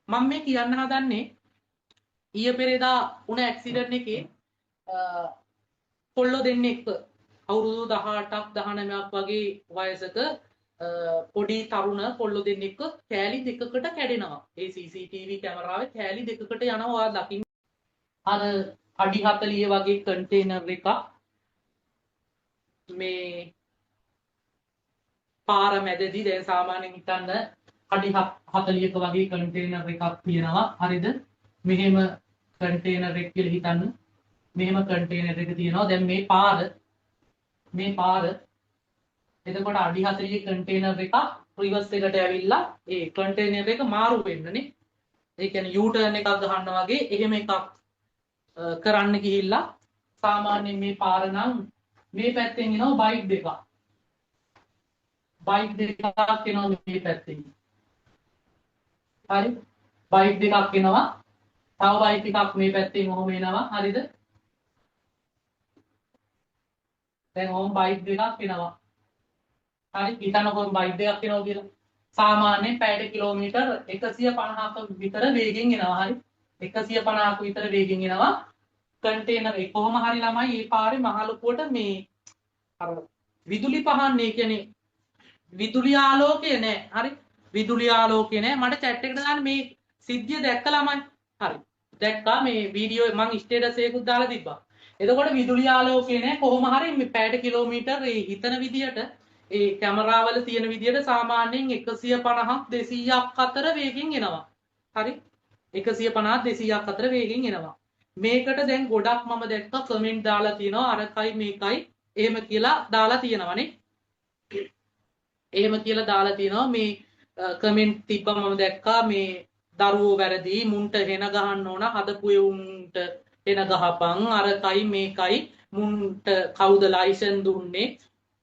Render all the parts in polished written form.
මම මේ කියන්න හදන්නේ ඊය පෙරේදා වුණ ඇක්සිඩන්ට් එකේ කොල්ලෝ දෙන්නෙක්ව අවුරුදු 18ක් 19ක් වගේ වයසක පොඩි තරුණ කොල්ලෝ දෙන්නෙක්ව කෑලි දෙකකට කැඩෙනවා. ඒ CCTV කැමරාවේ කෑලි දෙකකට යනවා ඔයා දකින්න. අර අඩි 40 වගේ කන්ටේනර් එකක් මේ පාර මැදදී, දැන් සාමාන්‍යයෙන් හිතන්න අඩි 40ක වගේ කන්ටේනර් එකක් තියෙනවා. හරිද? මෙහෙම කන්ටේනර් එක කියලා හිතන්න. මෙහෙම කන්ටේනර් එක තියෙනවා. දැන් මේ පාර එතකොට අඩි 40 කන්ටේනර් එකක් රිවර්ස් එකට ඇවිල්ලා ඒ කන්ටේනර් එක මාරු වෙන්නනේ. ඒ කියන්නේ you turn එකක් ගහන්න වගේ එහෙම එකක් කරන්න ගිහිල්ලා සාමාන්‍යයෙන් මේ පාර නම් මේ පැත්තෙන් එනවා බයික් දෙකක්. බයික් දෙකක් එනවා මේ පැත්තෙන්. හරි? බයික් දෙකක් එනවා. තව බයික් එකක් මේ පැත්තෙන් ඔහොම එනවා. හරිද? දැන් ඔහොම බයික් දෙකක් එනවා. හරි, හිතන්නකෝ බයික් දෙකක් එනවා කියලා. සාමාන්‍යයෙන් පැයට කිලෝමීටර් 150ක විතර වේගෙන් එනවා. හරි, 150ක විතර වේගෙන් එනවා. කන්ටේනර් එක කොහොම හරි ළමයි මේ පාරේ මහ ලොකුවට මේ අර විදුලි පහන්, ඒ කියන්නේ විදුලි ආලෝකය නෑ. හරි, විදුලි ආලෝකය නෑ. මට චැට් එකට දාන්න මේ සිද්ධිය දැක්ක ළමයි. හරි, දැක්කා මේ වීඩියෝ මං ස්ටේටස් එකකුත් දාලා තිබ්බා. එතකොට විදුලි ආලෝකය නෑ. කොහොම හරි මේ පැයට කිලෝමීටර් ඒ හිතන විදියට, ඒ කැමරාවල තියෙන විදියට සාමාන්‍යයෙන් 150ක් 200ක් අතර වේගෙන් එනවා. හරි, 150ක් 200ක් අතර වේගෙන් එනවා. මේකට දැන් ගොඩක් මම දැක්කා කමෙන්ට් දාලා තියෙනවා, අරකයි මේකයි එහෙම කියලා දාලා තියෙනවනේ. එහෙම කියලා දාලා තියෙනවා. මේ කමෙන්ට් තිබ්බා මම දැක්කා, මේ දරුවෝ වැරදි, මුන්ට හෙන ගහන්න ඕන, හදපු එවුන්ට හෙන ගහපන්, අරකයි මේකයි, මුන්ට කවුද ලයිසන් දුන්නේ,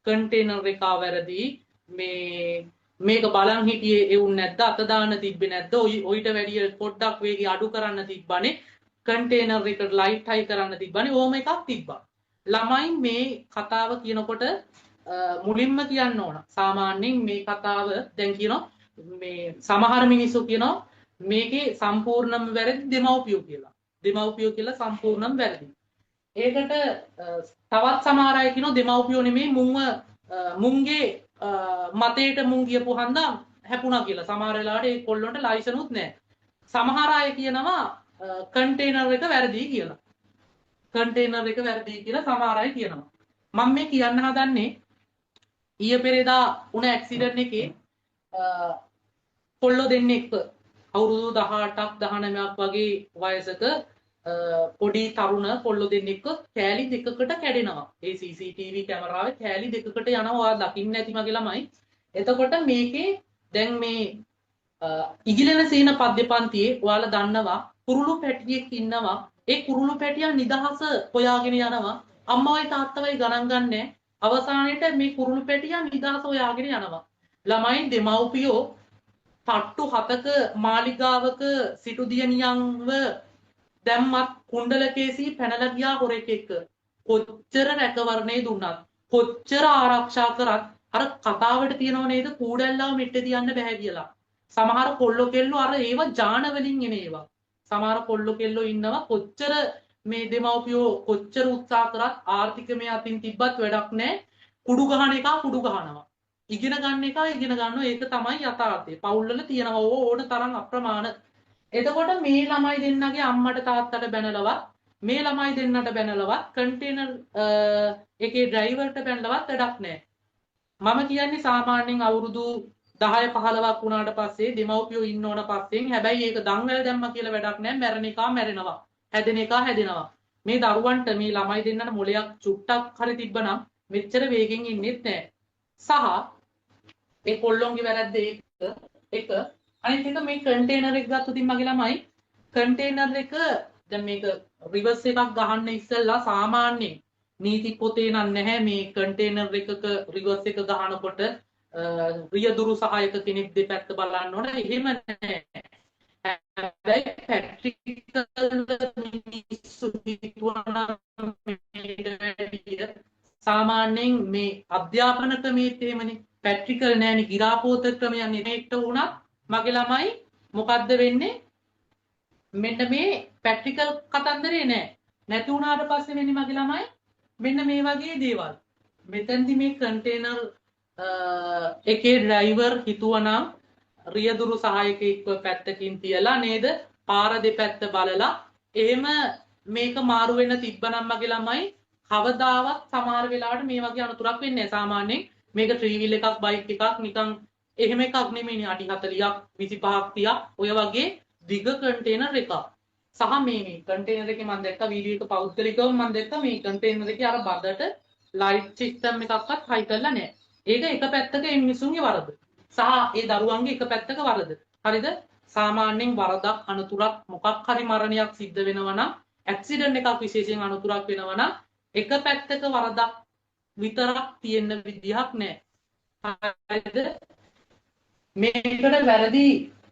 කන්ටේනර් එක වැරදි, මේ මේක බලන් හිටියේ එවුන් නැද්ද, අත දාන්න තිබ්බේ නැද්ද, ඔයිට වැඩිය පොඩ්ඩක් වේගය අඩු කරන්න තිබ්බනේ, කන්ටේනර් එකට ලයිට් හයි කරන්න තිබ්බනේ, ඕම එකක් තිබ්බා. ළමයි මේ කතාව කියනකොට මුලින්ම කියන්න ඕන, සාමාන්‍යයෙන් මේ කතාව දැන් කියනවා මේ සමහර මිනිස්සු කියනවා මේකේ සම්පූර්ණම වැරදි දෙමව්පියෝ කියලා. දෙමව්පියෝ කියලා සම්පූර්ණම වැරදි. ඒකට තවත් සමහර අය කියනවා දෙමව්පියෝ නෙමෙයි, මුන්ව මුන්ගේ මතේට මුන් ගියපු හන්දා හැපුණා කියලා. සමහර වෙලාවට ඒ කොල්ලොන්ට ලයිසනුත් නෑ. සමහර අය කියනවා කන්ටේනර් එක වැරදි කියලා. කන්ටේනර් එක වැරදි කියලා සමහර අය කියනවා. මම මේ කියන්න හදන්නේ ඊය පෙරේදා වුණ ඇක්සිඩන්ට් එකේ කොල්ලෝ දෙන්නෙක්ව අවුරුදු 18ක් 19ක් වගේ වයසක පොඩි තරුණ කොල්ලෝ දෙන්නෙක්ව කෑලි දෙකකට කැඩෙනවා. ඒ CCTV කැමරාවේ කෑලි දෙකකට යනවා ඔයා දකින්න ඇති මගේ ළමයි. එතකොට මේකේ දැන් මේ ඉගිලෙන සීන පද්‍ය පන්තියේ ඔයාලා දන්නවා කුරුළු පැටියෙක් ඉන්නවා. ඒ කුරුළු පැටියා නිදහස හොයාගෙන යනවා. අම්මවයි තාත්තවයි ගණන් ගන්නෑ. අවසානයේට මේ කුරුළු පැටියා නිදහස හොයාගෙන යනවා. ළමයි, දෙමව්පියෝ තට්ටු 7ක මාලිගාවක සිටු දියණියන්ව දැම්මත් කුණ්ඩලකේසී පැනලා ගියා හොරෙක් එක්ක. කොච්චර රැකවරණේ දුන්නත්, කොච්චර ආරක්ෂා කරත්, අර කතාවට තියෙනව නේද කූඩැල්ලව මෙට්ටේ තියන්න බෑ කියලා. සමහර කොල්ලෝ කෙල්ලෝ අර ඒව ජාන වලින් එන ඒවා. සමහර කොල්ලෝ කෙල්ලෝ ඉන්නවා, කොච්චර මේ දෙමව්පියෝ කොච්චර උත්සාහ කරත්, ආර්ථිකමය අතින් තිබ්බත් වැඩක් නෑ. කුඩු ගහන එක කුඩු ගහනවා. ඉගෙන ගන්න එක ඉගෙන ගන්නවා. ඒක තමයි යථාර්ථය. පවුල් වල තියෙනවා ඕන තරම් අප්‍රමාණ. එතකොට මේ ළමයි දෙන්නගේ අම්මට තාත්තට බැනලවත්, මේ ළමයි දෙන්නට බැනලවත්, කන්ටේනර් එකේ ඩ්‍රයිවර්ට බැනලවත් වැඩක් නෑ. මම කියන්නේ සාමාන්‍යයෙන් අවුරුදු 10 15ක් වුණාට පස්සේ දෙමව්පියෝ ඉන්න ඕන පස්සෙන්. හැබැයි ඒක දන්වැල් දැම්මා කියලා වැඩක් නෑ. මැරෙන එකා මැරෙනවා. හැදෙන එකා හැදෙනවා. මේ දරුවන්ට, මේ ළමයි දෙන්නට මොලයක් චුට්ටක් හරි තිබ්බනම් මෙච්චර වේගෙන් ඉන්නෙත් නෑ. සහ ඒ කොල්ලොන්ගේ වැරද්ද ඒක එක. අනිත් එක මේ කන්ටේනර් එක ගත්තොත් මගේ ළමයි, කන්ටේනර් එක දැන් මේක රිවර්ස් එකක් ගහන්න ඉස්සෙල්ලා සාමාන්‍යයෙන් නීති පොතේ නම් නැහැ මේ කන්ටේනර් එකක රිවර්ස් එක ගහනකොට රියදුරු සහායක කෙනෙක් දෙපැත්ත බලන්න ඕන. එහෙම නෑ. හැබැයි ප්‍රැක්ටිකල් මිනිස්සු හිතුවනම් මේකට වැඩිය සාමාන්‍යයෙන් මේ අධ්‍යාපන ක්‍රමයේත් එහෙමනේ. ප්‍රැක්ටිකල් නෑනේ, ගිරාපෝත ක්‍රමයක් නේ. මේකට වුණත් මගේ ළමයි මොකද්ද වෙන්නේ? මෙන්න මේ ප්‍රැක්ටිකල් කතන්දරේ නෑ. නැති වුණාට පස්සේ වෙන්නේ මගේ ළමයි මෙන්න මේ වගේ දේවල්. මෙතනදි මේ කන්ටේනර් එකේ ඩ්‍රයිවර් හිතුවනම් රියදුරු සහායකයෙක්ව පැත්තකින් තියලා නේද, පාර දෙපැත්ත බලලා එහෙම මේක මාරු වෙන්න තිබ්බනම් මගේ ළමයි කවදාවත් සමහර වෙලාවට මේ වගේ අනතුරක් වෙන්නේ නැහැ. සාමාන්‍යයෙන් මේක ත්‍රී වීල් එකක්, බයික් එකක් නිකන් එහෙම එකක් නෙමෙයිනේ. අඩි 40ක් 25ක් 30ක් ඔය වගේ දිග කන්ටේනර් එකක්. සහ මේ මේ කන්ටේනර් එකේ මම දැක්ක වීඩියෝ එක පෞද්ගලිකව මම දැක්ක මේ කන්ටේනර් එකේ අර බදට ලයිට් සිස්ටම් එකක්වත් හයි කරලා නැහැ. ඒක එක පැත්තක ඒ මිනිසුන්ගේ වරද. සහ ඒ දරුවන්ගේ එක පැත්තක වරද. හරිද? සාමාන්‍යයෙන් වරදක්, අනතුරක්, මොකක් හරි මරණයක් සිද්ධ වෙනවා නම්, ඇක්සිඩන්ට් එකක් විශේෂයෙන් අනතුරක් වෙනවා නම් එක පැත්තක වරදක් විතරක් තියෙන්න විදිහක් නෑ. හරිද? මේකට වැරදි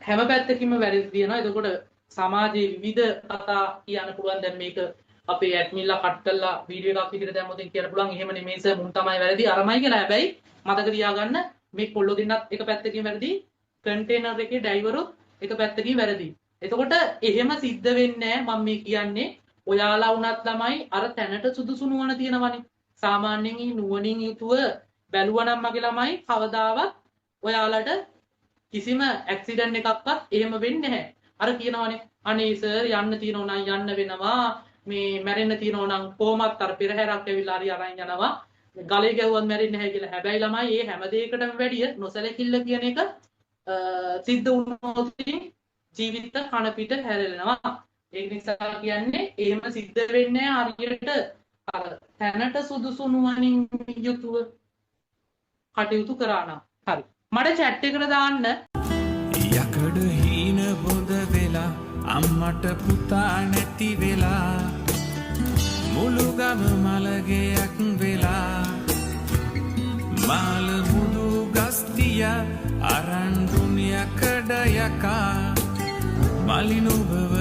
හැම පැත්තකින්ම වැරදි තියෙනවා. එතකොට සමාජයේ විවිධ කතා කියන්න පුළුවන්. දැන් මේක අපේ ඇඩ්මින්ලා කට් කරලා වීඩියෝ එකක් විදිහට දැම්මොත් කියන්න පුළුවන් එහෙම නෙමෙයි සර්, මුන් තමයි වැරදි අරමයි කියලා. හැබැයි මතක තියාගන්න මේ කොල්ලෝ දෙන්නත් එක පැත්තකින් වැරදි, කන්ටේනර් එකේ ඩ්‍රයිවරුත් එක පැත්තකින් වැරදි. එතකොට එහෙම සිද්ධ වෙන්නේ නැහැ. මම මේ කියන්නේ ඔයාලා වුණත් ළමයි අර තැනට සුදුසු නුවණ තියෙනවනේ. සාමාන්‍යයෙන් මේ නුවණින් යුතුව බැලුවා නම් මගේ ළමයි කවදාවත් ඔයාලට කිසිම ඇක්සිඩන්ට් එකක්වත් එහෙම වෙන්නේ නැහැ. අර කියනවනේ අනේ සර් යන්න තියෙනවා නම් යන්න වෙනවා, මේ මැරෙන්න තියෙනවා නම් කොහොමත් අර පෙරහැරක් ඇවිල්ලා හරි අරන් යනවා, ගලේ ගැහුවත් මැරෙන්නේ නැහැ කියලා. හැබැයි ළමයි මේ හැම දෙයකටම වැඩිය නොසැලකිල්ල කියන එක සිද්ධ වුණොත් ජීවිත කන පිට හැරෙනවා. ඒ නිසා කියන්නේ එහෙම සිද්ධ වෙන්නේ නැහැ. හරියට අර තැනට සුදුසු නුවණින් යුතුව කටයුතු කරා නම්. හරි. මට චැට් එකට දාන්න. යකඩ හීන බොඳ වෙලා, අම්මට පුතා නැති වෙලා, මුළු ගම මළගෙයක් වෙලා, මාල මුදු ගස්තිය අරන් දුන් යකඩ යකා, මලි නුඹව